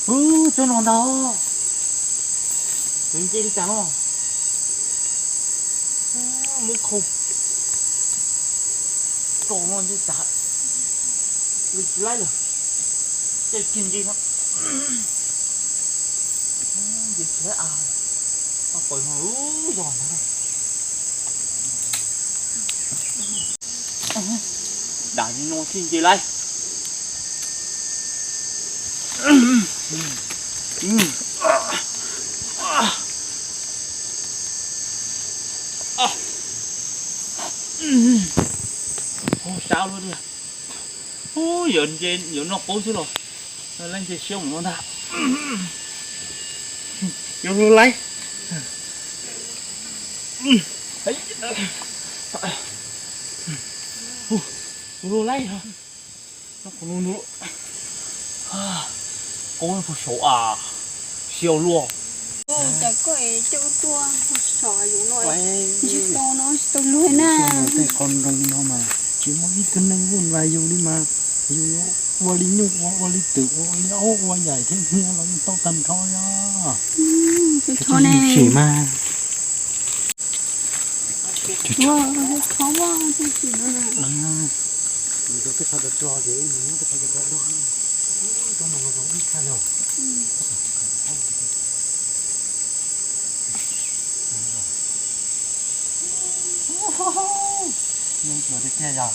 Ub, cov no ntag. Cov nce li cas no? Muab khau rau no nce tas li tsis laib lawm. Ces kiag nce no. Nce tsis laib a. Pawg no lub zog ntag. Dam li no thiaj nce laib. Sab luaj li. Yuav nce, yuav noj qub xwb los. Leej nce siab mus no ntag. Yuav luag laib. Yuav luag laib. Qub puag saud a, siab luaj. Cas koj coj tuaj puag saud yus no, tsis tau no tsis tau luag na. Tej qhov nroo no mas tsis muaj ib tug neeg vuj vais yus li mas, yus ua li nyuj ua, ua li twm ua, ua li aub ua yaim thiab hnia los yeej tau tag nrho os. Tsis yus tsim mas. Yeej ntsuav tiag tiag yog.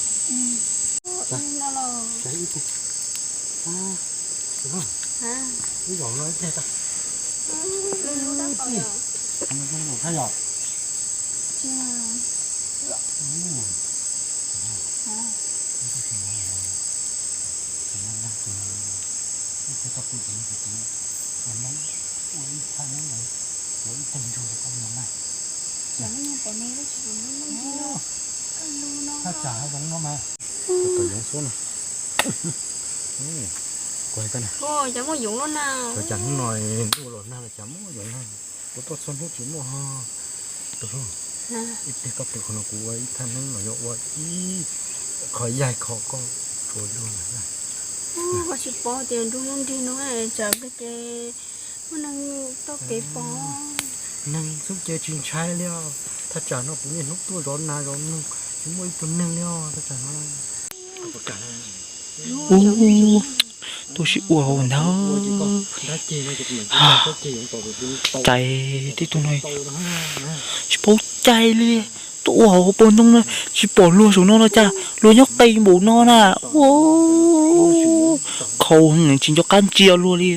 Ib zaum no ib pliag tag. Zoo thab yog. Thaj tsam zoo no mas. Tus yoov xub no. Kuv hais koj na. Cov muaj yoov los na. Cov cas hnub no ntuj los nag los cas muaj yoov na. Kuv tuaj txhua hnub tsis muaj ho. Tus hlub, ib pliag koj pw qhov no kuv ua ib thaj neeb los yog ua ib qho yaig kho koj tsuav luag lawm na. Koj tsis paub tias nruab hnub nrig no tsam pliag ces muaj neeg taug kev pom. Neeg xub ces tsis ntshai li os. Thaj tsam no kuv niaj hnub tuaj zov nas zov noog tsis muaj ib tug neeg li os thaj tsam no. Ub, tuaj sib ua hauv ntag. Cais tib tug no tsis paub cai li. Tuaj ua hauv hauv paus ntoo na, tsis pom luag saum no los cas luag nyob qis npaum no na. Ua khau tsis nco qab ntsia luag li.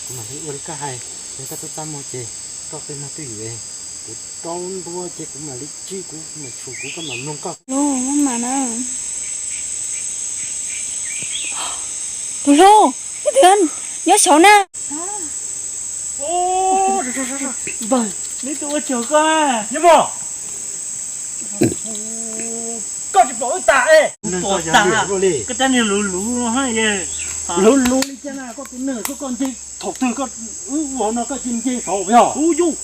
Kuv mam li ua li koj hais, yog koj txaj txaj muag ces koj qi muag twj ywm, kuv rau ntua ces kuv mam li tsib, kuv mam tshum, kuv koj mam mloog koj. Lub mas na. Tus hlub, ib tug nyob saud na. Neb tuaj ua tsaug koj. Koj tsis pom wb tas es. Pom tas. Koj rab niag luv luv no. Luv luv li cas na, koj tus neeg koj, koj nce thaum twg koj, wb ua no koj cia nce saud yog. Ub yus,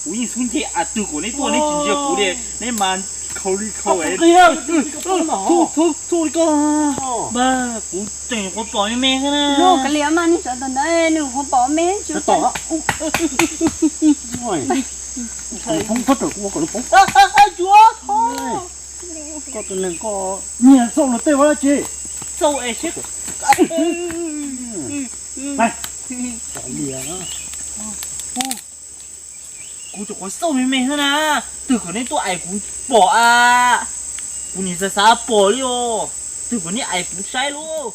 kuv yeej xub nce as twg kom neb tuaj neb tsis ntsia kuv li, neb mas khau li khau. Thub li koj. Npawg, kuv tseem nyuam qhuav pom me me xwb na. Kav liam mas nws sawv tom ntawd nws nyuam qhuav pom me. Phob rau kuv ua kom lub phob. Cuav tho. Koj tus neeg koj nyiag xauj luag tej ua dab tsi? Xauj es siab. Liam. Kuv tseem nyuam qhuav xauj me me xwb na. Twg kom neb tuaj ais kuv pom a? Kuv nim xav xav pom li os. Twg kom neb ais kuv saib lauj?